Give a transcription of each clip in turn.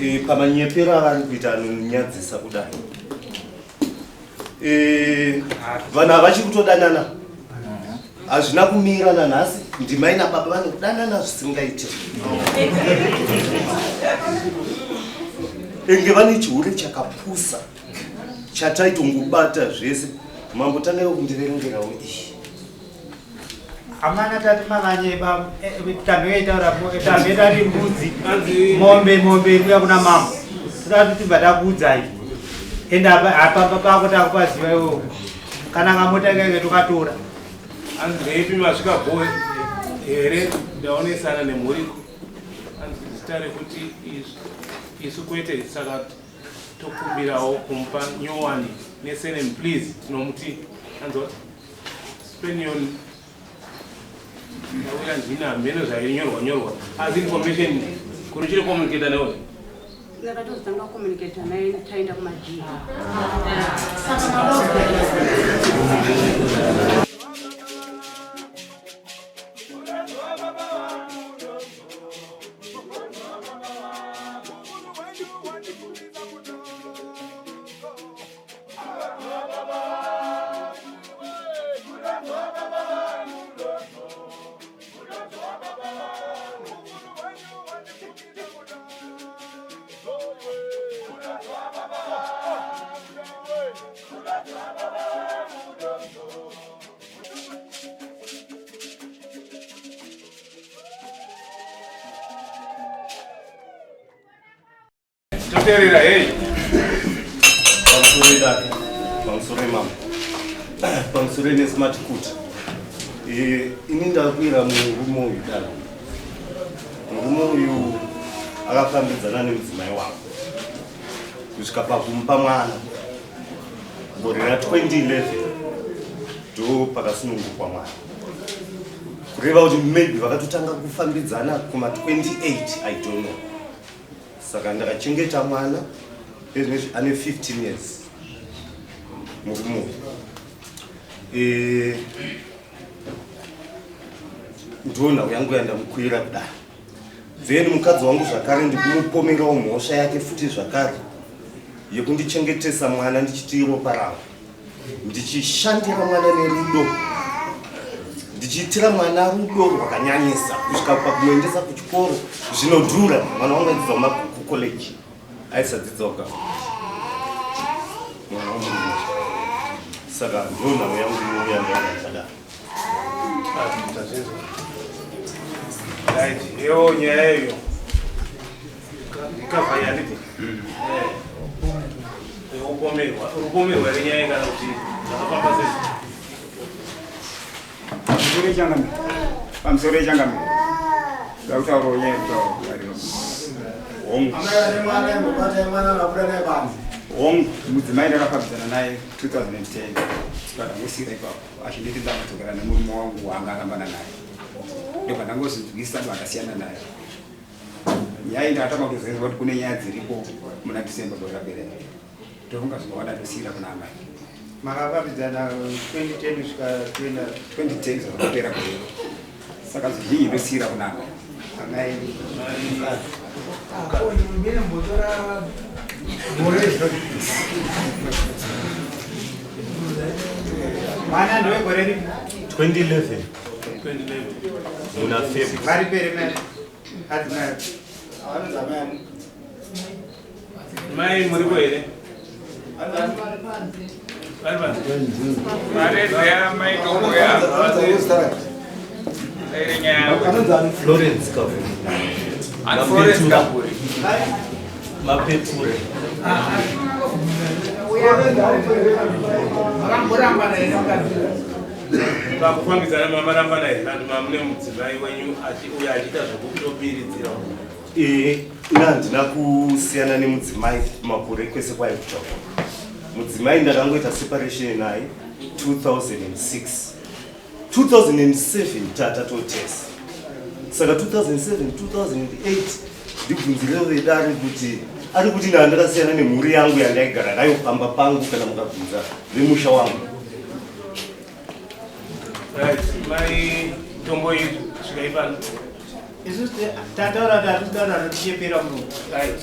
E, pamanyepero avari kuita anonyadzisa kudai. E, vanhu havachi kutodanana. Hazvina kumira nanhasi ndimai nababa vanodanana zvisingaite. Enge vane chihure chakapusa chataitongobata zvese. Mambo tangaiwo kundiverengerawo iyi. Amana tati makanyeba eh, tamboitaura tamboita ti mbudzi mombe mombe iri kuya kuna mambo toda kuti tibva takuudzai ende apa pako takupaziva iwewe kana kamota keke tokatora. Hanzi ndeipi masvika bho here ndaonesana nemhuri hanzi zita rekuti isu kwete saka tokumbirawo kumupa nyowani nesename please tinomuti hanzi what Spenion ndauya ndini hameno zvainyorwa nyorwa asi information kuri chiri communicata newe ndakatozotanga kucommunicata naye taenda kumadhii. Toteerera hey. Pamusoro idake, pamusoro imama, pamusoro ine smart kuti. Eh, ini ndakwira murume uyu dada. Murume uyu akafambidzana nemudzimai wako kusvika pakumupa mwana gore ra 2011 ndo pakasunungukwa mwana kureva kuti maybe vakatotanga kufambidzana kuma 28 I don't know. Saka ndakachengeta mwana ezvinezvi ane 15 years murume uyu. Eh, ndiwo nhau yangu yandamukwira kudai. Then mukadzi wangu zvakare ndikumupomerawo mhosva yake futi zvakare yekundichengetesa mwana ndichiti iropa rangu. Ndichishandira mwana nerudo, ndichiitira mwana rudo rwakanyanyisa kusvika pakumuendesa kuchikoro zvinodhura. Mwana wangu aidzidza kucollege, aisadzidzawo ka mwana wangu. Saka ndo nhau yangu yandakadaro. Right, iyo nyaya iyo. Ikavha yanditi. Upomerwa, upomerwa here nyaya kana kuti zvakafamba sei? Pamusoro echangamire. Pamusoro echangamire. Ndakutaurawo nyaya yekutaura kudariro. Hongu. Amai vane mwana imbobatai mwana vabuda naye panze. Hongu, mudzimai ndakafambidzana naye 2010. Saka ndangosiira ipapo. Achinditi ndakudzokera nemurume wangu waanga arambana naye. Ndobva ndangozvinzwisisa ndobva ndasiyana naye. Nyaya iyi ndakatanga kutoziva kuti kune nyaya dziripo muna December gore rapera iri. Ndofunga zvakawanda ndosiira kuna amai. Makafambidzana 2010 kusvika 20 2010 zvakapera gore iro. Saka zvizhinji ndosiira kuna amai. Amai mwana ndewegore ripi? 2011 2011. muna February. Vari pere mai adzimai Mai muripo here? Vari panze. Florence Kavuri. Mapeture. Pakufambidzana mamarambana here kana kuti mamune mudzimai wenyu uyo achiita zvekutobiridzira? Eh, ina handina kusiyana nemudzimai makore kwese kwaikutsvakwa. Mudzimai ndakangoita separation naye 2006. 2007 tata totesa. Saka 2007 2008 ndibvunzirewo vedare kuti ari kuti ndaa ndakasiyana nemhuri yangu yandaigara nayo pamba pangu kana mukabvunza vemusha wangu. Right, mai tombo iyi svikai pano. Isusu tataura kuti hatisi kutaura notichepera muno. Right.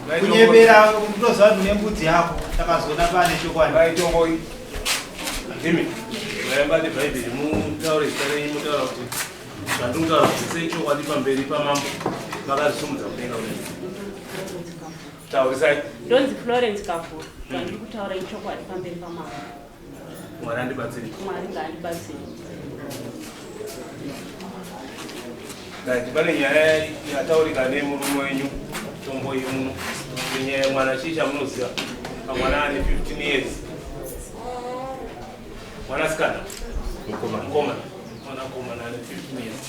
Kunyepera kutoziva kuti nembudzi yako takazoona pane chokwadi. Vaitongoi. Ndimi. Vaibate Bhaibheri mutaure zita renyu mutaura kuti zvandinotaura zvese ichokwadi pamberi pamambo makazvisumudza kudenga kudai. Taurisai. Ndonzi Florence Kavhura. Zvandiri kutaura ichokwadi pamberi pamambo. Mwari andibatsire. Mwari ngaandibatsire. Right, pane nyaya yataurika nemurume wenyu tombo muno nenyaya yemwana chii chamunoziva pamwana ane 15 years mwanasikana mukomana mwanakomana ane 15 years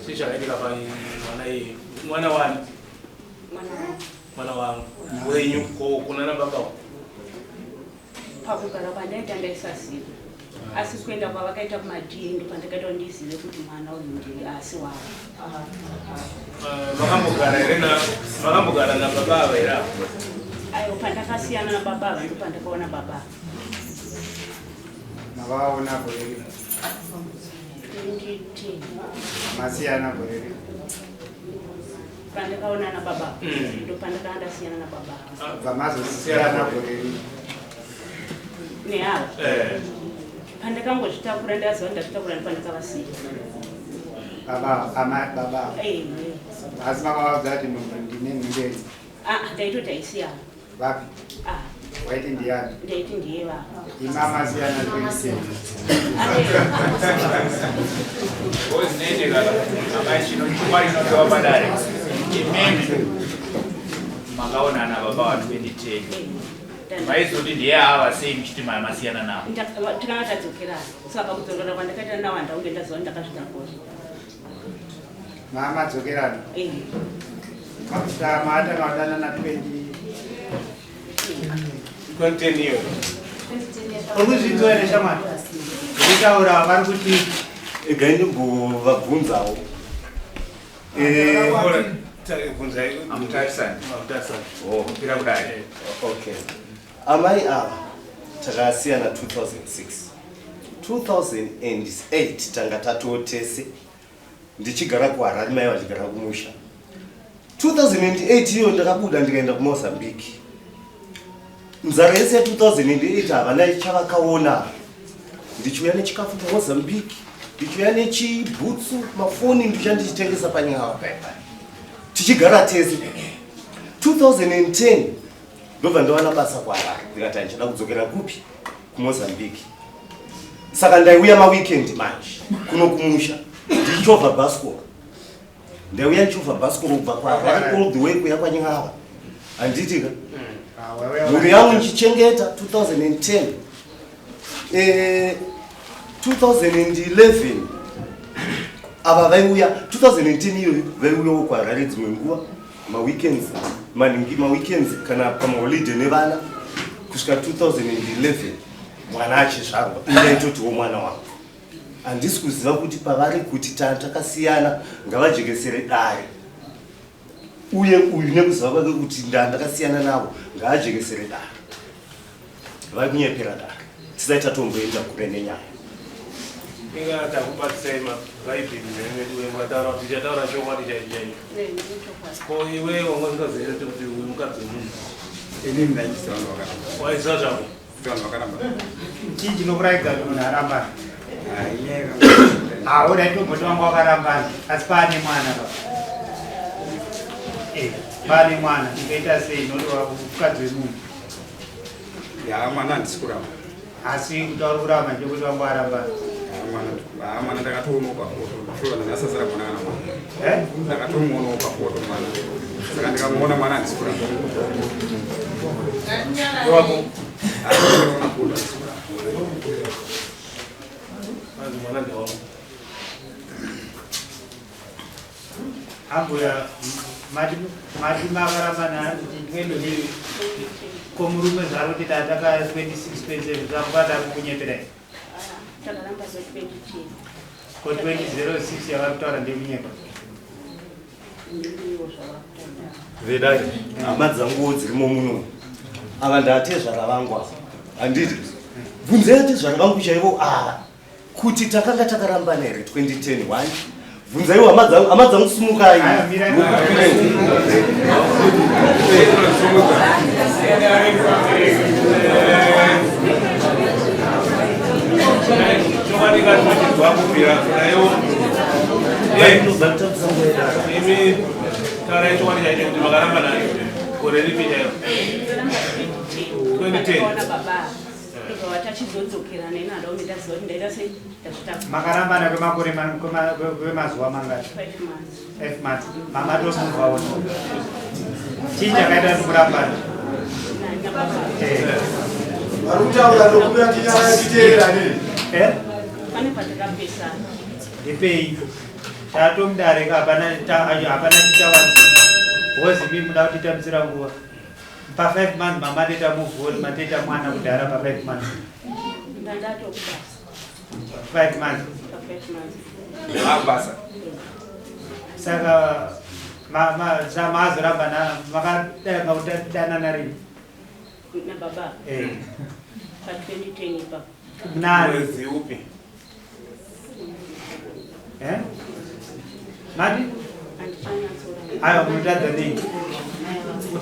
chii chakaitika pamwana iye mwana wani mwana wangu wenyu ko kunana baba Pakugara kwandaita ndaisaziva asi kuenda kwavakaita kumadna ndopandakaita kuti ndizive kuti mwana uyu ndiye asi wavo. Makambogara here na makambogara nababa ava here ava? Aiwa, pandakasiyana nababa ava ndopandakaona baba ava. Mavaona gore ripi? 2010. Masiyana gore ripi? Pandakaona nababa ndopandakanga ndasiyana nababa ava. Bva mazosiyana gore ripi? Neava. Pandakangozvitakura ndaziva ndazvitakura ndopandakavasiya. Baba, amai baba. Eh. Asi makavaudza kuti nhumbu ndine nhumbu Ah, ndaitoti haisi yavo. Vapi? Ah. Waiti ndiyani? Ndaiti ndiye vavo. Imama siyana 2010. Zvinoitika amai chino chokwadi chinodiwa padare imimi makaonana baba wa 2010 vaizoti ndiye ava sei muchiti masiyana navo? Tikanga tadzokerana saka kudzokera kwandakaita nawo handaunge ndaziva ndakazvitakura. Mama dzokerana. Eh. Maatanga kudanana 20 2010 iyo. Uri kuzvinzwa here shamwari? Ndikutaura vari kuti Egai ndimbovabvunzawo. Bvunzai. Amutarisani. Amutarisani. Oh. Kupira kudai. Okay. Amai ava takasiyana 2006. 2008 tanga tatotese ndichigara kuHarare, mai vachigara kumusha. 2008 iyo ndakabuda ndikaenda kuMozambique. Nzara yese ya2008 havana chavakaona. Ndichiuya nechikafu kuMozambique, ndichiuya nechibhutsu, mafoni ndichiuya ndichitengesa panyama tichigara tese. 2010 ndobva ndawana basa kuHarare, ndikati handichada kudzokera kupi kuMozambique. Saka ndaiuya maweekend manje kuno kumusha ndichichovha bhasikoro. Ndaiuya ndichovha bhasikoro kubva kuHarare all the way kuya kwaNyava, handiti ka? Mhuri yangu ndichichengeta 2010. 2011 ava vaiuya, 2010 iyoyo vaiuyawo kuHarare dzimwe nguva maweekends maningi maweekends kana pamaholiday nevana kusvika 2011 mwana achizvarwa. Indaitotiwo mwana wangu. Handisi kuziva kuti pavari kuti takasiyana, ngavajekesere dare. Uye uyu nekuziva kwake kuti ndakasiyana navo, ngaajekesere dare. Vari kunyepera dare tisati tatomboenda kure nenyaya. Inga takubatisai mabhaibheri nevedu mukataura kuti tichataura chokwadi chaicho chaicho. Ko iwe wanga usingazivi here kuti uyu mukadzi wemunhu? Inini ndaitisa vanhu vakaramba. Waiziva zvako? Vanhu vakaramba. Chii chinokurayidza kuti munhu arambana? Inyaya. Haura itomboti wanga wakarambana asi paane mwana pa. Eh, paane mwana ndingaita sei noti mukadzi wemunhu? Ya, mwana handisi kuramba. Asi kutaura kuramba ndekuti wanga warambana. Ha, mwana ndakatoonawo pafoto. Sure, ndandasasara kuona kana mwana. Eh? Ndakatomuonawo pafoto mwana. Saka ndikamuona mwana handisi kuramba. Wako. Ndakaona foto handisi kuramba. Anzi mwana ndewangu. Ambuya mati mati makarambana kuti 20 ko murume zvaro kuti tataka 26 27 zvakubata kukunyeperai? Takaramba zo 2010. Ko 2006 yavari kutaura ndekunyepa? Ndiwo zvavakutaura. Vedai, hama dzanguwo dzirimo muno. Ava ndatezvara vangu ava, handiti? Bvunzai atezvara vangu chaivo ava kuti takanga takarambana here 2010 1. Bvunzaiwo hama dzangu, hama dzangu, simukai. Aya, mirai. Chokwadi chaicho kuti makaramba naye gore ripi chairo? 2010. Baba ndobva tachizodzokerana ina handa kunge ndaziva kuti ndaita sei ndazvitakura. Makarambana kwemakore kwemazuva mangani? 5 months. 5 months. Mama tomuva on. Chii chakaita kuti murambane? Nababa. Vari kutaura ndokuda tinyara titeerane. Eh? Pane patakapesana. Ndipei. Tatomudare ka hapana hapana tichawanzika. Because imi muda kutitambisira nguva. Pa 5 months mama toita move on, matoita mwana kudhara pa 5 months. Ndandatokubasa. 5 months. Pa 5 months. Mabasa. Saka mazoramba makatanga kudanana rini? Nababa. Eh. Pa 2010 ipapo. Nani? Mwedzi upi? Eh? Mati? Handichanyatsorangarira. Aiwa munotadza nei?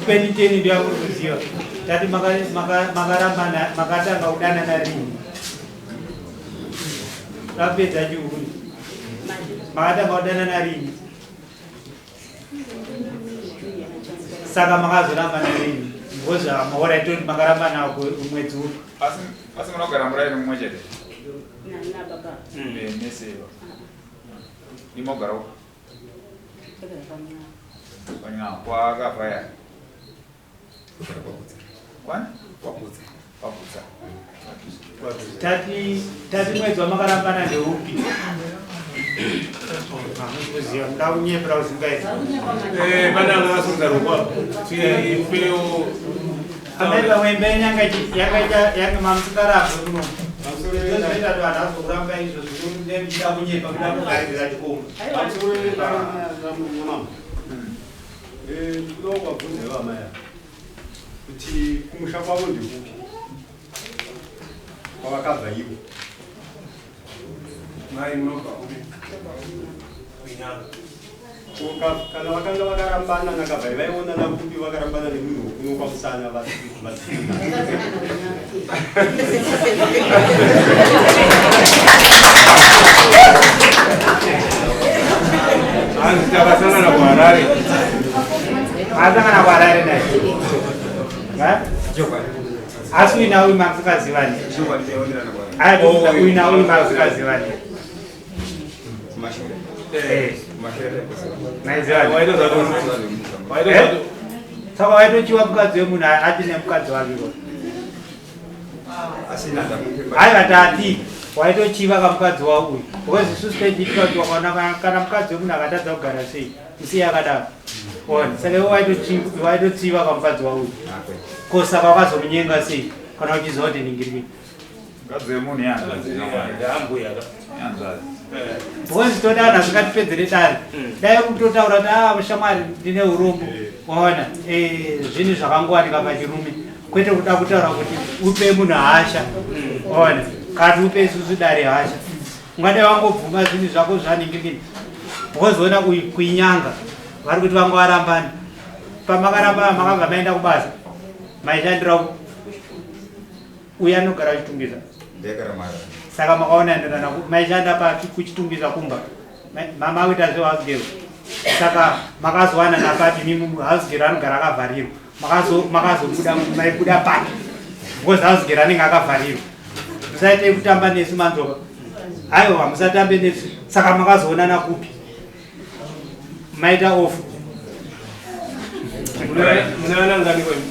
2010 ndiyo yamuri kuziva. Tati makarambana makatanga kudanana rini? Rapedza chiuri. Mati. Makatanga kudanana rini? Saka makazorambana rini? Because maora itoti makarambana mwedzi upi? Asi munogara muraini mumwe chete? Nababa. Mese ivo. Imogara uko? Tagara panyaya. Panyaya kwakabva ya. Kwani? Kwakudza. Kwakudza. Tati mwedzi wamakarambana ndeupi? Hamusi kuziva, muda kunyepera usingaiti. Eh, pane anga akasimudza ruoko apo. Tipewo. Amai pamwe imba yenyu yanga mamusingarambwe muno. Ndozvinoita kuti vanhu vazokuramba izvo zvinoda kunyepa kuda kugaririra chikomba. Pamusoro namambo. Ndinoda kuvabvunza ivo amai ava kuti kumusha kwavo ndekupi kwavakabva ivo. Mai munobva kupi? Kuinyanga. Kana vakanga vakarambana nakabva vaionana kupi vakarambana nemunhu wekuno kwamusana vasina. Hanzi takasangana kuHarare. Asangana kuHarare naye. Ha? Asi uina uyu mamusingazivani. Chokwadi taionderana kwa. Aya uina uyu mamusingazivani. Kumashure. Eh, Kumashure taikosera. maizivani. Waitoza kuti waitoza Eh? kuti Saka waitochiwa mukadzi wemunhu atine mukadzi wake ko. Asina ndamupe. Aiwa tati waitochiva kamukadzi wako uyu. Because isusu taichiitira kuti wakaona kana mukadzi wemunhu akatadza kugara sei, musiye akadaro. Ona, saka iwe waitochiva kamukadzi wako uyu. Ko saka wakazomunyenga sei kana uchiziva kuti ningiriki? Mukadzi wemunhu ihanzvadzi. Ndambuya ka. Ihanzvadzi. Because toda vanhu asingatipedzere dare. Dai kutotaura kuti ah shamwari ndine urombo. Waona zvinhu zvakangowanika pachirume. Kwete kuda kutaura kuti upe munhu hasha. Waona kana upe isusu dare hasha. Ungadai wangobvuma zvinhu zvako zvaningirikini. Because ona kuinyanga vari kuti vanga varambana. Pamakarambana makabva maenda kubasa. Maishandira uyu anogara achitungiza. Ndegara mara. Saka makaona enderana maishanda papi kuchitungwiza kumba. Mama akuita zve house girl. Saka makazowanana papi mimi house girl anogara akavharirwa. Makazobuda maibuda papi. Because house girl anenge akavharirwa. Musaite kutamba nesu manzoka. Aiwa musatambe nesu. Saka makazoonana kupi? Maita off. Mune vana ngani kwenu?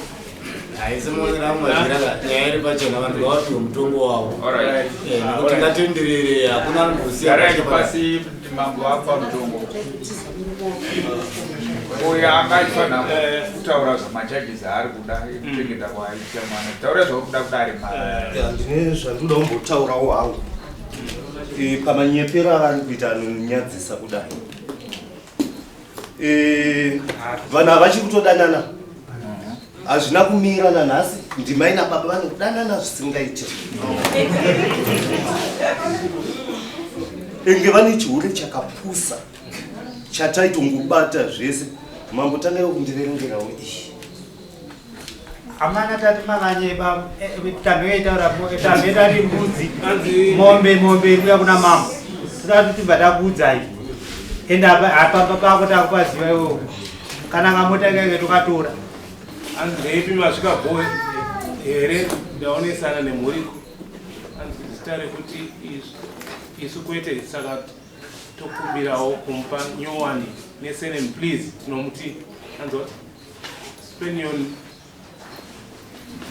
Haisi muramazviraka nyaya iri pachena vanhu ngavapiwe mutongo wavo. Alright. Nekuti ngatenderere hakuna anombosiya Garai pasi kuti mambo apa mutongo. Uyo anga achifanira kutaura zvamajajisi aari kuda ekuchengeta kwaaita mwana. Taura zvauri kuda kudare mara. Ya, ndine zvandinoda kumbotaurawo hangu. Pamanyepero avari kuita anonyadzisa kudai. Vanhu havachiri kutodanana. Hazvina kumira nanhasi, ndimai nababa vanodanana zvisingaiti. Enge vane chihure chakapusa chataitongobata zvese. Mambo tangaiwo kundiverengerawo iyi. Amana tati makanyeba tamboitaura tamboita mbudzi mombe iri kuuya kuna mambo. Toda kuti tibva takuudzai. Ende apa pako takupaziva iwewe. Kana kamota kake tokatora. Hanzi ndeipi masvika bho here ndaonesana nemhuri hanzi zita rekuti isu kwete saka tokumbirawo kumupa nyowani nesenem please tinomuti hanzi what spenion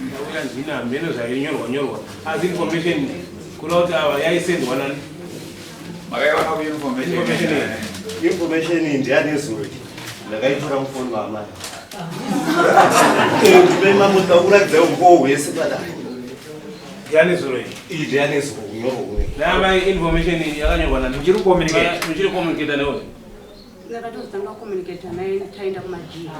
ndauya ndina hameno zvainyorwa nyorwa asi information kuda kuti ava yaisendwa nani Makaiwana ku information. Information. Information iyi ndiyanezuro ndakaitora mufoni waamai. Ndipei mambo ndakuratidza umbowo hwese padai. Ndiyanezuro iyi. Iyi ndiyanezuro unyorwa kune. Naamai information iyi yakanyorwa nani? Muchiri kucommunicate? Muchiri kucommunicate newe? Ndakatozotanga kucommunicate naye taenda kumadhii.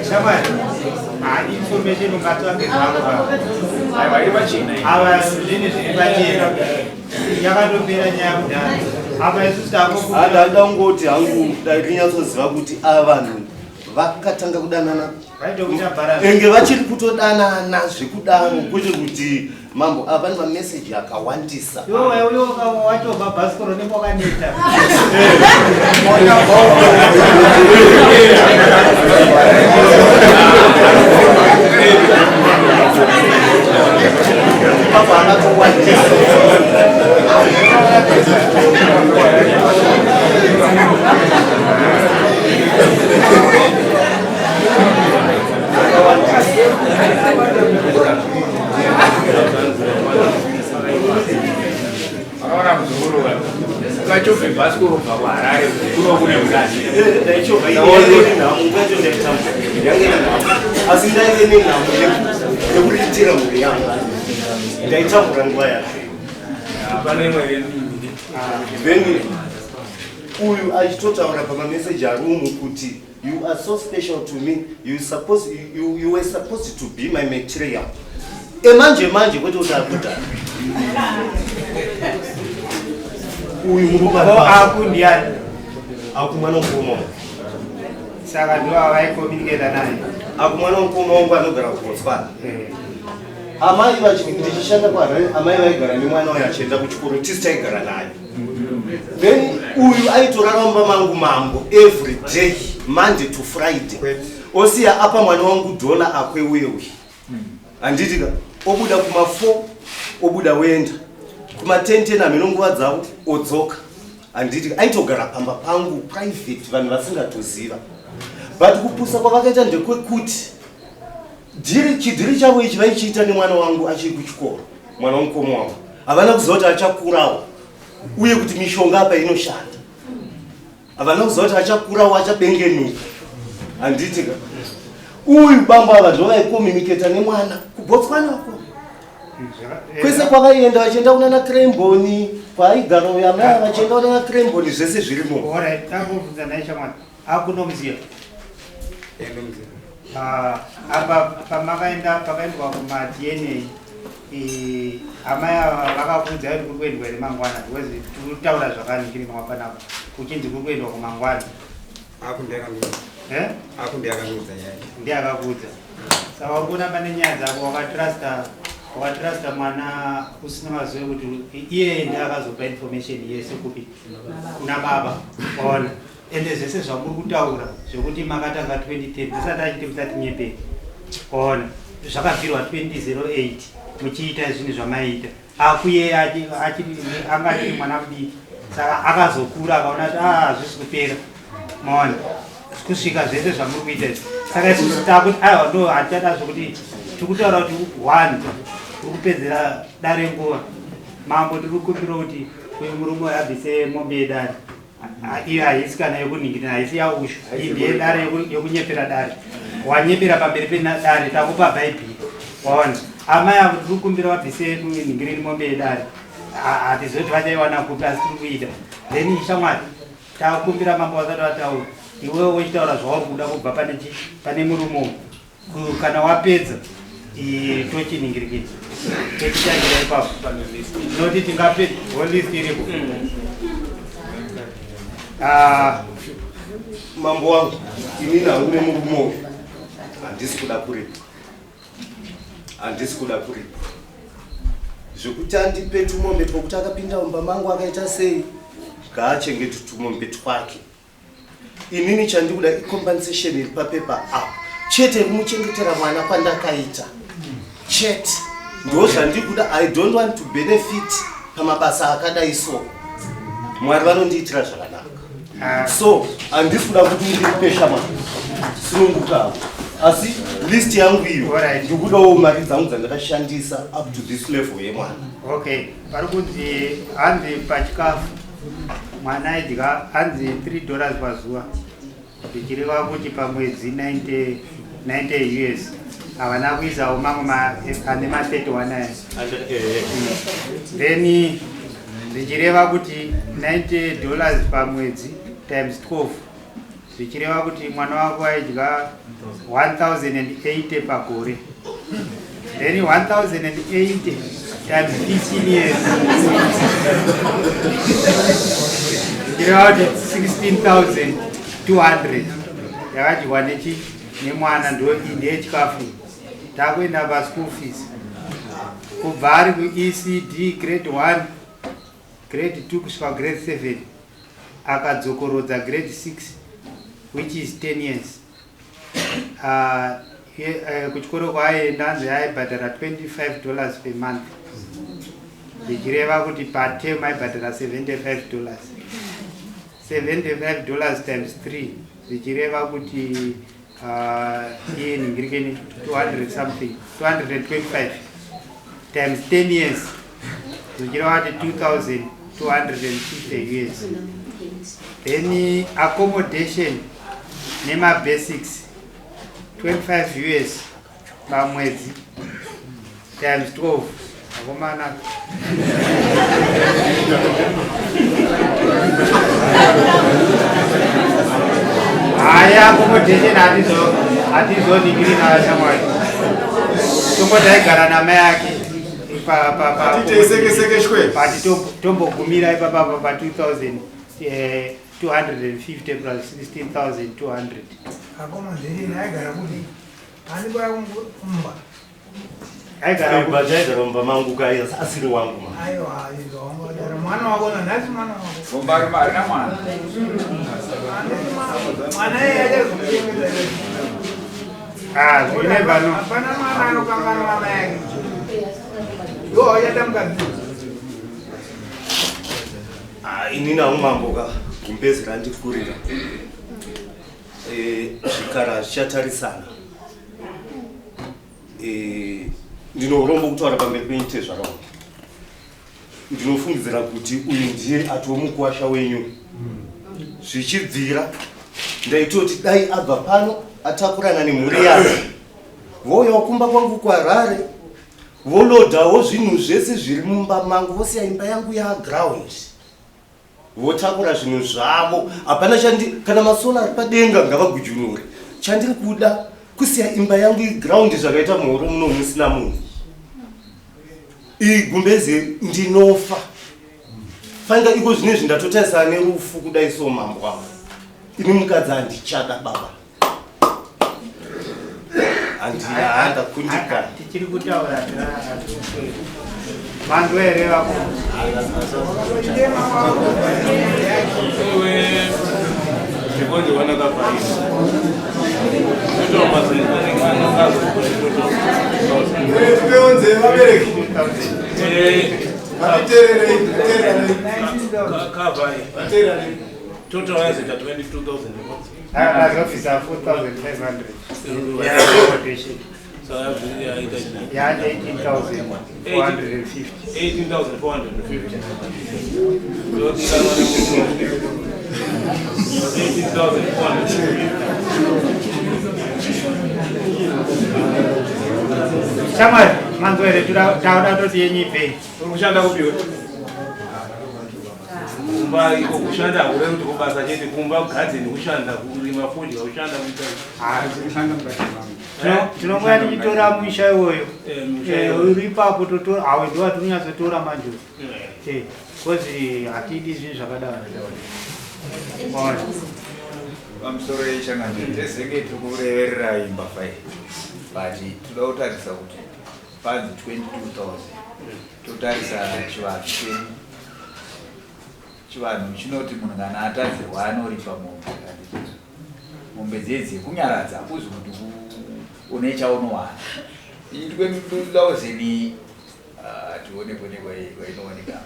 Shamwari, ah, information ungatsvake zvako pa. Aiwa iri pachena iyi. Ava zvinhu zviri pachena. Yakatopera nyaya kudhara. Apa isusu takukumbira. Ndada kungoti hangu dai tinyatsoziva kuti ava vanhu vakatanga kudanana Vaitokuita bharanzi. enge vachiri kutodanana zvekudaro kwete kuti mambo ava pane mameseji akawandisa. Iwe uyo wachobva bhasikoro unenge wakaneta. Ipapo akatowandisa. Vakaona muzukuru ukachovhe bhasikoro kubva kuHarare kuno kune mukadzi. Ndaichovha ini nhamo nguva yacho ndaitambura yange nenhamo asi ndaive nenhamo yekuriritira mhuri yangu ndaitambura nguva yacho. Hapana imwe yedu. Then uyu achitotaura pamameseji ari umu kuti you are so special to me, you were supposed to be my material. Emanje manje kwete kuti akudhara. Uyu murume ari Ko pasi. aku ndiani? Aku mwana mukoma wangu. Saka ndiwo avaicommunicate naye. Aku mwana mukoma wangu anogara kuBotswana. Amai ndichishanda kuHarare, amai vaigara nemwana uyu achienda kuchikoro, tisu taigara naye. Then uyu aitorara mumba mangu mambo every day, Monday to Friday. Osiya apa mwana wangu dhola akwe uye uye. Handiti ka, obuda kuma 4, obuda oenda. Kuma 10 10 hameno nguva dzavo, odzoka. Handiti ka, aitogara pamba pangu private vanhu vasingatoziva. But kupusa kwavakaita ndekwekuti chidhiri chavo ichi vaichiita nemwana wangu achiri kuchikoro, mwana wamukoma wangu. Havana kuziva kuti achakurawo uye kuti mishonga apa inoshanda. Havana kuziva kuti achakurawo achabengenuka. Handiti ka. Uyu bambo ava ndivo vaicommunicata nemwana kuBotswana ko. Kwese kwavaienda vachienda kunana Kremboni, kwaaigara uyu amai ava vachienda kunana Kremboni zvese zvirimo. Alright, tambobvunza naye shamwari. Akunomuziva? Apa pamakaenda pakaendwa kuma DNA amai ava vakakuudza kuti kuri kuendwa here mangwana because tiri kutaura zvakaningirwa panapa kuchinzi kuri kuendwa kumangwana. Aku ndiye akandiudza. Eh? Aku ndiye akandiudza nyaya. Ndiye akakuudza. Saka uri kuona pane nyaya dzako wakatrusta mwana usina mazivo kuti iye ndiye akazopa information yese kupi kuna baba. Waona? Ende zvese zvamuri kutaura zvekuti makatanga 2010 tisati achiti musatinyepere. Waona? Zvakabvirwa 2008 muchiita zvinhu zvamaiita. Akuye anga achiri mwana mudiki. Saka akazokura akaona kuti hazvisi kupera. Maona? Kusvika zvese zvamuri kuita izvi. Saka isusu takuti aiwa ndo hatichada zvekuti tiri kutaura kuti one tiri kupedzera dare nguva. Mambo tiri kukumbira kuti uyu murume abvise mombe yedare. Iyo haisi kana yekuningirira, haisi yaushu. Iyi ndeyedare yekunyepera dare. Wanyepera pamberi pedare, takupa Bhaibheri. Waona? Amai avo tiri kukumbira vabvise ningiriri mombe yedare. Hatizivi kuti vachaiwana kupi asi tiri kuida. Then shamwari, takumbira mambo vasati vataura. Iwewe wochitaura zvauri kuda kubva pane murume uyu. Kana wapedza, tochiningirikidza. Tochitangira ipapo. Noti tingapedza, whole list iripo. Mambo wangu, inini hangu nemurume uyu. Handisi kuda kuripwa, handisi kuda kuripwa. Zvekuti andipe tumombe twokuti akapinda mumba mangu akaita sei, ngaachengete tumombe twake. Inini chandikuda icompensation iri papepa apo chete, yekumuchengetera mwana kwandakaita chete, ndo zvandikuda. I don't want to benefit pamabasa akadai. So Mwari vanondiitira zvakanaka, so handisi kuda kuti undiripe shamwari, sunungukawo. Asi list yangu iyo, ndikudawo mari dzangu dzandakashandisa up to this level yemwana. Okay, pari kunzi, hanzi pachikafu mwana aidya hanzi $3 pazuva, zvichireva kuti pamwedzi 90 90 US. Havana kuisawo mamwe ane ma31 aya. Then zvichireva kuti $90 pamwedzi times 12, zvichireva kuti mwana wako aidya 1080 pagore. Then 1080 times 15 years, zvichireva kuti 16,200 yakadyiwa nechi nemwana. Ndo ndeyechikafu. Takuenda paschool fees, kubva ari kuECD grade 1, grade 2 kusvika grade 7, akadzokorodza grade 6, which is 10 years. Kuchikoro kwaaienda anzi aibhadhara $25 per month, zvichireva kuti paterm aibhadhara $75. $75 times 3, zvichireva kuti iye ningirikeni 200 something, 225 times 10 years, zvichireva kuti 2250 years. Then accommodation nemabasics, 25 US pamwedzi times 12. Akomana, haya, accommodation hatizoningiri nayo shamwari, tongoti aigara namai ake. Hatitesekeshwe. But tombogumira ipapapa pa 2250 plus 16,200. Accommodation aigara kuti ani kwa kumba? Aigara Aigara mumba mangu kai, asiri wangu ma. Aiwa, izongodaro mwana wako nanhasi, mwana wako. Gomba harina mwana. Mwana iye achazokuchengeta. Ah, you never know. Hapana mwana anokanganwa mai ake. Iwo hauchada mukadzi. Ah, inini hangu mambo ka, gumbezi randikurira. Zvikara zvichatarisana. Ndino urombo kutaura pamberi penyu tezvarawo. Ndinofungidzira kuti uyu ndiye atoo mukuwasha wenyu. Zvichibvira ndaitoti dai abva pano atakurana nemhuri yake, vouyawo kumba kwangu kuHarare, volodhawo zvinhu zvese zviri mumba mangu, vosiya imba yangu yaground, votakura zvinhu zvavo. Hapana chandi, kana masola ari padenga ngavagujunure. Chandiri kuda kusiya imba yangu iground, zvakaita muhoro muno musina munhu. Iyi gumbeze ndinofa fanika iko zvinezvi, ndatotarisana nerufu kudai. So mambo wangu, ini mukadzi handichada baba, handina, ndakundikana. Tichiri kutaura, manzwa here vako? Iwe, zvikonzi wanakabvaisa Tipeonze vabereki. Vatiteererei, teererei. Kavai. Vateererei. Total yazoita 22,000. Azobvisa 4500 accommodation. Saka yaita Ya 18,450. 18,450 zodikanwa nemurume, 18,450. Shamwari, manzwa here? Tauda toti yenyu ipei. Uri kushanda kupiwe kumba iko? Kushanda hakurevi kuti kubasa chete. Kumba kugadzeni, kushanda kurima fodya, kushanda kuita. Kushanda mukati mangu. Tinongoya tichitora musha iwoyo. Musha iwoyo. Uri ipapo totora awe, ndo watinonyatsotora manje, because hatidi zvinhu zvakadaro. Alright. Pamusoro yechangamire, tezenge tiri kureverera imbavha iyi, but toda kutarisa kuti panzi 22,000, totarisa chivanhu chedu. Chivanhu chinoti munhu kana atadzirwa anoripa mombe, handiti? Mombe dzedzi kunyaradza, hakuzi kuti une chaunowana. Iyi 22,000, ah, tione kwene kwainooneka.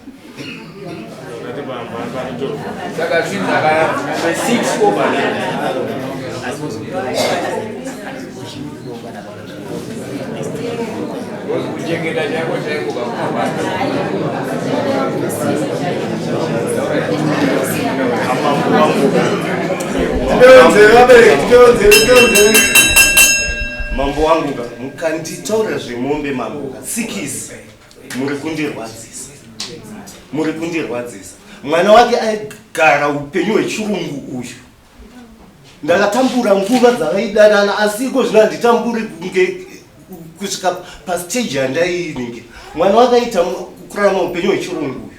Saka zvinhu zvakaya mombe 6 over. Kuchengeta chaiko chaiko. Mambo wangu ka, mukanditaurira zvemombe, mambo ka, sikisi, muri kundirwadzisa, muri kundirwadzisa. Mwana wake aigara upenyu hwechirungu uyu. Ndakatambura nguva dzavaidanana, asi iko zvino handitamburi kunge kusvika pastage yandainingira. Mwana wake aita kurarama upenyu hwechirungu uyu.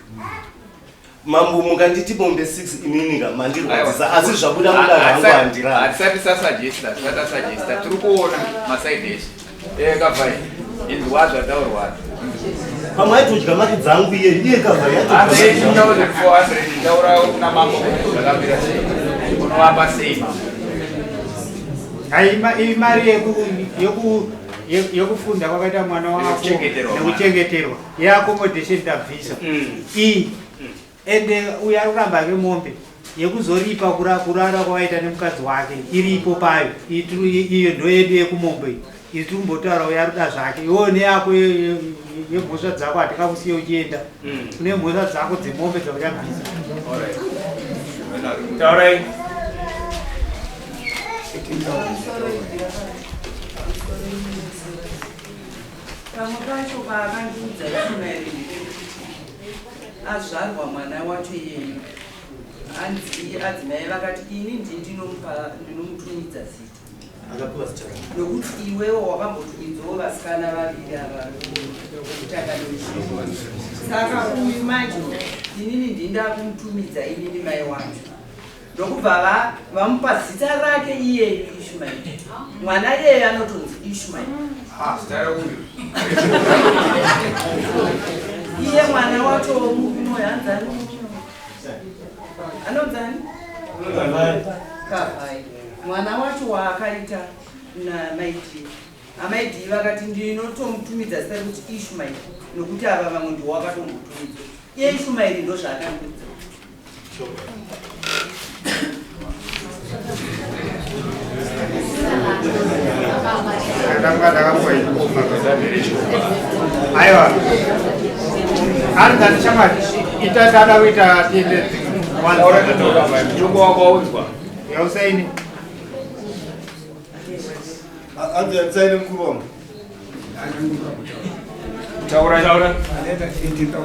Mambo, mukanditi mombe 6, inininga mandirwadzisa, asi zvabuda mudare hangu handirani. Hatisati sasuggesta, tisati tasuggesta, tiri kuona masaidi ese. Kavhai, inzwa zvataurwa. Pamwe aitodya mari dzangu iye iye Kavhai. 18,400. Taura kuna mambo kuti zvakamira sei, unovapa sei, mambo? Hai, imari yekufunda kwakaita mwana wako. Nekuchengeterwa mwana. Nekuchengeterwa, yeaccommodation tabvisa iyi. Ende uyo ari kuramba ake mombe yekuzoripa kurara kwavaita nemukadzi wake iripo payo. Iyo ndo yedu yekumombe iyi. Iyi tiri kumbotaura uyo ari kuda zvake. Iwewo neyako yemhosva dzako, hatingakusiye uchienda. Une mhosva dzako dzemombe dzauchabvisa. Taurai. Pamwe pacho paakandiudza Ishumaeri ndepekuti azvarwa mwana wacho iyeyu, hanzi adzimai vakati ini ndinomupa, ndinomutumidza zita. Akapiwa zita rake. Nokuti iwewo wakambotumidzawo vasikana vaviri ava vokutanga newechipiri, saka uyu manje inini ndinda kumutumidza inini mai wacho. Ndokubva vamupa zita rake iyeyu Ishumaeri. Mwana iyeyu anotonzi Ishumaeri. Zita reuyu. Iye mwana wacho murume uyu hanzani, anonzani? Kavhai. Mwana wacho waakaita namaidii, amaidii vakati ndinotomutumidza zita rekuti Ishumaeri nokuti ava vamwe ndiwo wakatombotumidzwa. Iye Ishumaeri ndo zvaakandiudza. Aiwa, anzani shamwari, ita tada kuita tiende. Mutongo wako waunzwa. Yausaini. Hanzi handisaine, mukuru wangu. Taura. Taura. 18,000.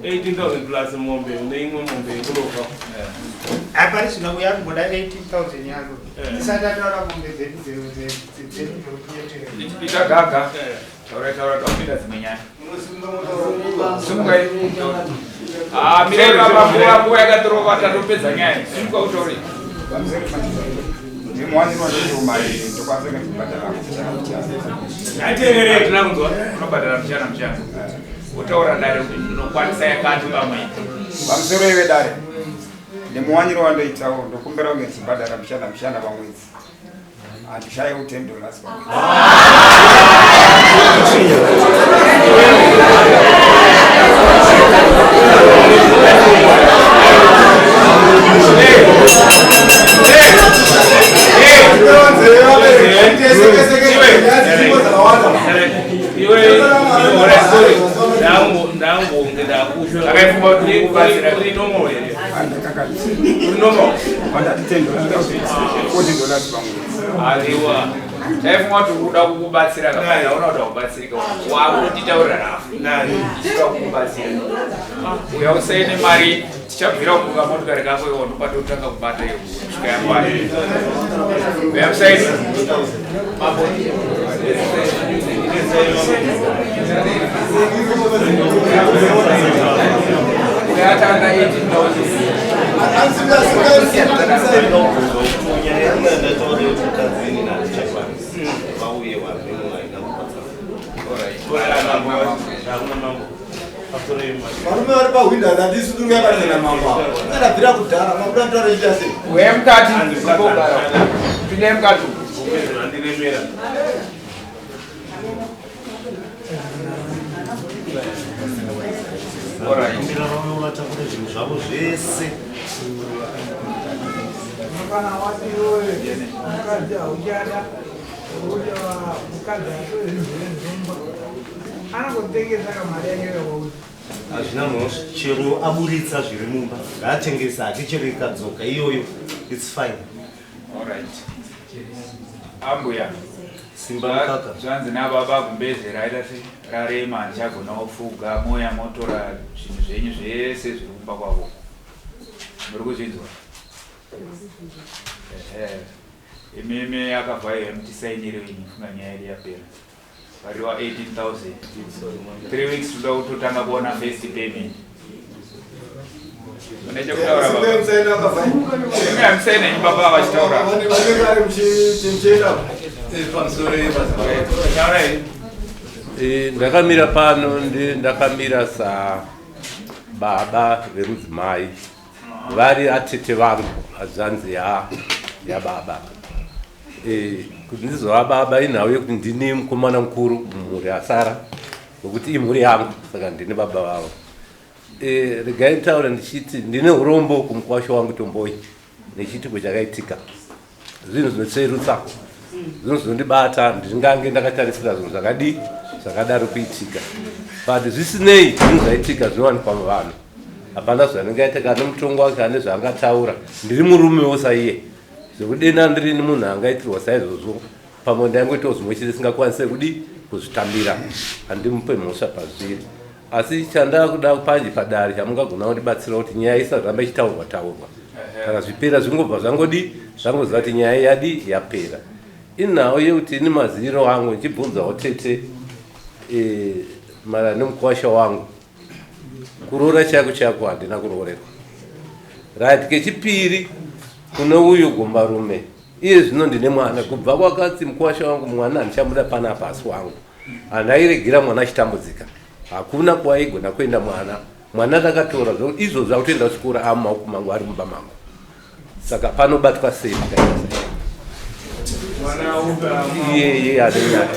18,000 plus mombe, une imwe mombe yekurova. Hapari zvino uya kumboda 18,000 yako. Tisati ataura mombe dzedu dzedu. Ita gaga. Taura, taura, taupinda dzimwe nyaya. Simukai. Ah, mirai baba, nguva yakatorwa, tatopedza nyaya. Simuka utaure. Ndimuwanirwa ndizvo mari ndokwanisa kubhadhara muchana muchana. Ateerere, tina kunzwa. Unobhadhara muchana muchana. Wotaura dare kuti ndinokwanisa yakati pamwedzi. Pamusoro ive dare, nemuwaniro wandoitawo, ndokumbira kunge ndichibhadhara muchana muchana pamwedzi, handishayiwo $10 pamwedzi. Iwe, sorry, ndangonge ndakusho. Akaifunga kuti kubatsira. Uri normal here? Uri normal? Pandati $10, $40 pamwedzi. Aiwa, taifunga kuti kuda kukubatsira, kana una kuti akubatsirika, wakutitaurira rafu tichida kukubatsira. Uya usaine mari, tichabvira kubuka motokari kako iwo, ndopatotanga kubata iyo kusvika yakwana. Uya usaine, mambo. Uyatanga 18,000. Nyaya yangu yandataura yekuti mukadzi ini handichakwanisi vauye vamene vaina kubatsira. Varume vari pahwindo handisi ndingabatana mambo ava. Ndakabvira kudhara mabuda mutauro ichita sei? Uye mukati pindai mukati. Andiremera. Vakumbira vauye vatakure zvinhu zvavo zvese. Kana wati iwewe mukadzi hauchada kuti mukadzi atore zvinhu zvezvomba anongotengesa kamari yake yakauti. Hazvina mhosva, chero aburitsa zviri mumba ngaatengese hake, chero ikadzoka iyoyo its fine. Alright. Ambuya. Simba mukaka. Zvanzi nababa gumbeze raita se rarema handichagona kufuga moya motora zvinhu zvenyu zvese zviri kumba kwavo. Muri kuzvinzwa? Ehe. Imimi akabva iye mutisainire ini funga nyaya yedu yapera. Variwa 18,000. 3 weeks toda kutotanga kuona first payment. Mune chekutaura baba. Imi hamusaina henyu baba vachitaura. Taurai. Ndakamira pano ndakamira sa baba vemudzimai vari atete vangu hazvanzi ya yababa. Kuti ndizova baba inhau yekuti ndini mukomana mukuru mumhuri asara, nokuti imhuri yangu, saka ndini baba vavo. Regai nditaure ndichiti ndine urombo kumukwasha wangu Tomboi nechiitiko chakaitika. Zvinhu zvinotsverutsa, zvinhu zvinondibata, ndingange ndakatarisira zvinhu zvakadii zvakadaro kuitika, but zvisinei zvinhu zvaitika zvinowanikwa muvanhu. Hapana zvanenge kana mutongo wake ane zvaangataura. Ndiri murumewo saiye, zvekudena ndirini munhu angaitirwa saizvozvo, pamwe ndaingoitawo zvimwe chete singakwanise kudi kuzvitambira. Handimupe mhosva pazviri, asi chandakuda panje padare chamungagona kundibatsira kuti nyaya isaramba ichitaurwa taurwa, kana zvipera zvingobva zvangodi zvangoziva kuti nyaya yadi yapera. Inhau yekuti ini maziviro angu ndichibvunzawo tete mara nemukwasha wangu, kuroora chako chako handina kuroorerwa. Right, kechipiri kune uyu gombarume, iye zvino ndine mwana kubva kwakatsi mukwasha wangu mwana handichamuda panapa, asi wangu handairegira mwana achitambudzika, hakuna kwaigona kuenda mwana. Mwana ndakatora izvozvo akutoenda kuchikoro amumaoko mangu, ari mumba mangu, saka panobatwa sei pakaita sei? Iyeye ane nyaya.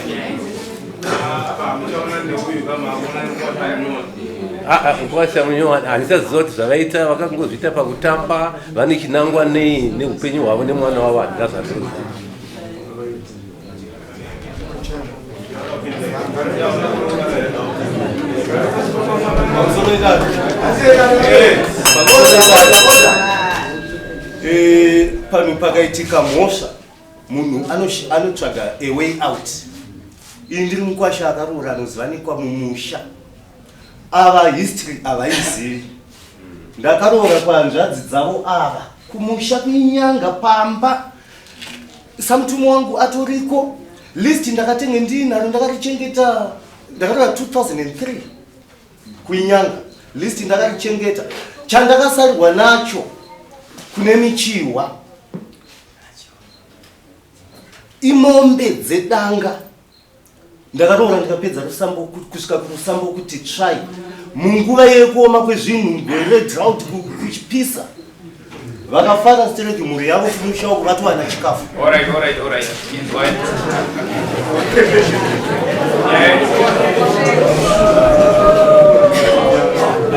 Mukwasha munyowani handichaziva kuti zvavaita vakangozviita pakutamba, vane chinangwa nei neupenyu hwavo nemwana wavo, handina zvandinoziva. Pano pakaitika mhosva, munhu anotsvaga a way out. Ini ndiri mukwasha akaroora anozivanikwa mumusha, ava history havaizivi. Ndakaroora kuhanzvadzi dzavo ava kumusha kuinyanga pamba, samutumwa wangu atoriko. List ndakatenge ndiinaro, ndakarichengeta. Ndakaroora 2003 kuinyanga, list ndakarichengeta. Chandakasarirwa nacho kune michihwa imombe dzedanga. Ndakaroora ndikapedza rusambo kusvika kurusambo kuti tsvai munguva yekuoma kwezvinhu, gore redrought kuchipisa. Vakafara stereki mhuri yavo kumusha uko vatowana chikafu. Alright, alright, alright. Inzwai.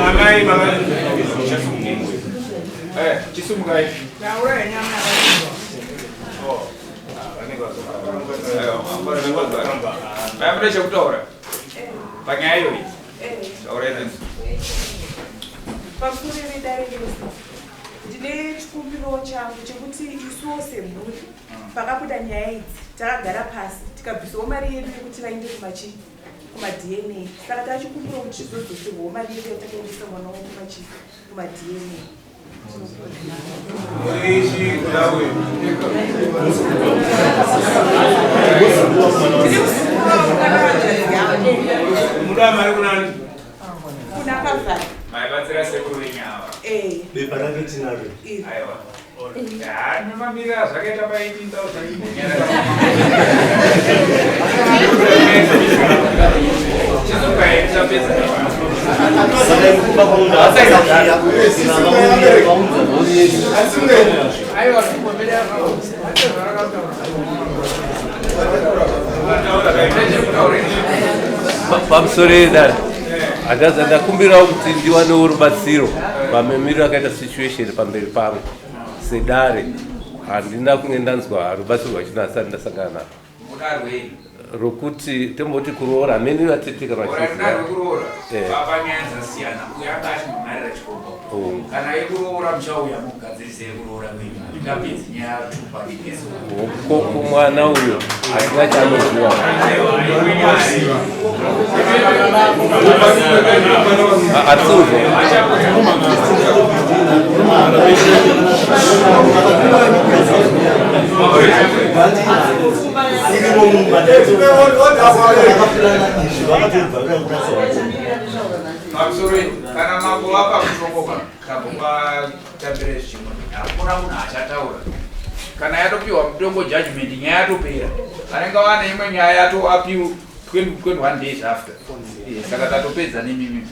Amai, mama. Chisumukai. Taura yenyama. Mamuda chekutaura panyaya iyoyi, taurai nenzi. Pamusoro vedare rese, ndine chikumbiro changu chekuti isuwo semhuri pakabuda nyaya idzi takagara pasi tikabvisawo mari yedu yekuti vaende kumachi kumaDNA, saka tachikumbiro kuti tizodzoserwawo mari yedu yatakaendesa mwana wavo kumachi kumaDNA. Muda mari kunani? Kuna Kavhari. Maibatsira sekuru venyu ava. Eh. Bepa rake tinaro. Iri. Aiwa. Mamirira zvakaita paini Saka ikupa kwamunhu Pamusoro yedare, handaza ndakumbirawo kuti ndiwanewo rubatsiro pamamiriro akaita situation pamberi pangu sedare. Handina kunge ndanzwa rubatsiro rwachino asati ndasangana naro. Mudarwei? Rokuti tomboti kuroora hamene vatete kana Ora vachiziva. rekuroora. Eh. Baba nyaya dzasiyana. Uyo anga achimhan'arira chikomba. Oh. Kana yekuroora muchauya mugadzirise yekuroora kwenyu. Ndapedzi nyaya tupa ineso. Ko kumwana uyo hatina chaanoziva. Hatisiuzwa. Irimo mumba izvi vakatobvarira kurasa. Pamusoro kana mambo vapa mutongo pa tabombatambire chimwe. Hakuna munhu achataura. Kana yatopiwa mutongo judgment nyaya yatopera. Vanenge vane imwe nyaya yato appeal 21 days after. Eh, saka tatopedza nemimi.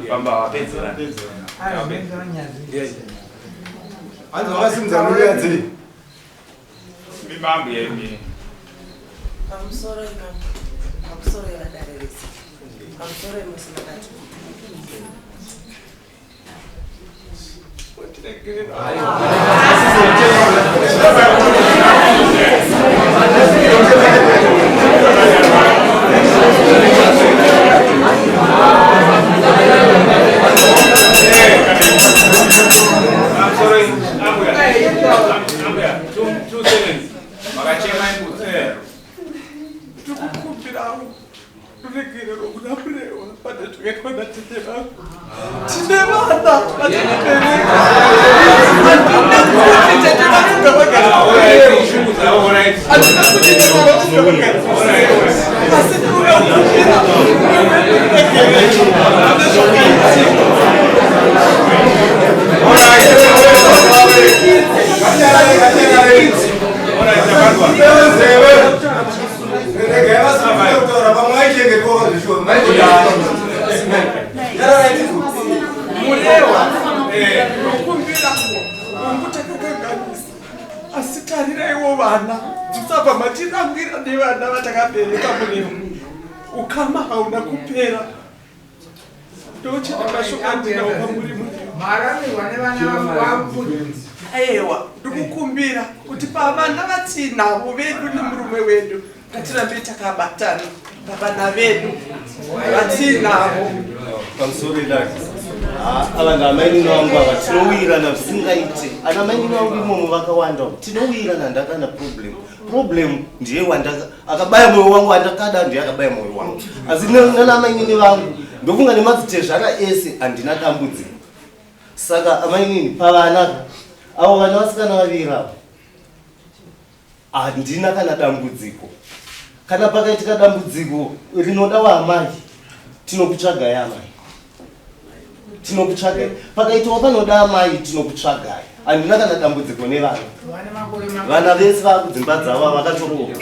Pamba wapedzera. Hanzi vakasimudza muriya dzei? Mimambo yemi. Pamusoro imambo, pamusoro yevadare vese, pamusoro yemusi makati. I'm sorry, Ambuya. Ambuya, two seconds. Makachema imbudzi. Ndikukumbirawo ruregerero kuna Murewa pane zvakaitwa natete vangu. Tine vana vatinobereka. Handina kuti tete vangu ngavagare kuMurewa. Handina kuti tete vangu ngavagare kuMurewa. Asi ndinoda kukumbira ruregerero pane zvakaitika. Murewa, nokumbira hongu takakanganisa, asi tariraiwo vana, musabva matirangira nevana vatakabereka. Murewa, ukama hauna kupera. Ndochete mashoko andinawo pamuri, Murewa. Maramirwa nevana vamufundisi. Aiwa, ndikukumbira kuti pavana vatinavo vedu nemurume wedu ngatirambe takabatana pavana vedu vatinavo. Pamusoro idai, ava ndamainini vangu ava, tinowirana zvisingaite. Ana mainini vangu imomo vakawanda, tinowirana ndakana problem. Problem ndiye wandaka akabaya mwoyo wangu, wandakada ndiye akabaya mwoyo wangu. Asi nana mainini vangu ndofunga nemadzitezvara ese handina dambudziko. Saka amainini, pavana avo vana vasikana vaviri avo handina kana dambudziko. Kana pakaitika dambudziko rinoda waamai, tinokutsvagai amai, tinokutsvagai. Pakaitawo panoda amai, tinokutsvagai. Handina kana dambudziko nevana. Vane makore Vana vese vakudzimba dzavo vakatoroka.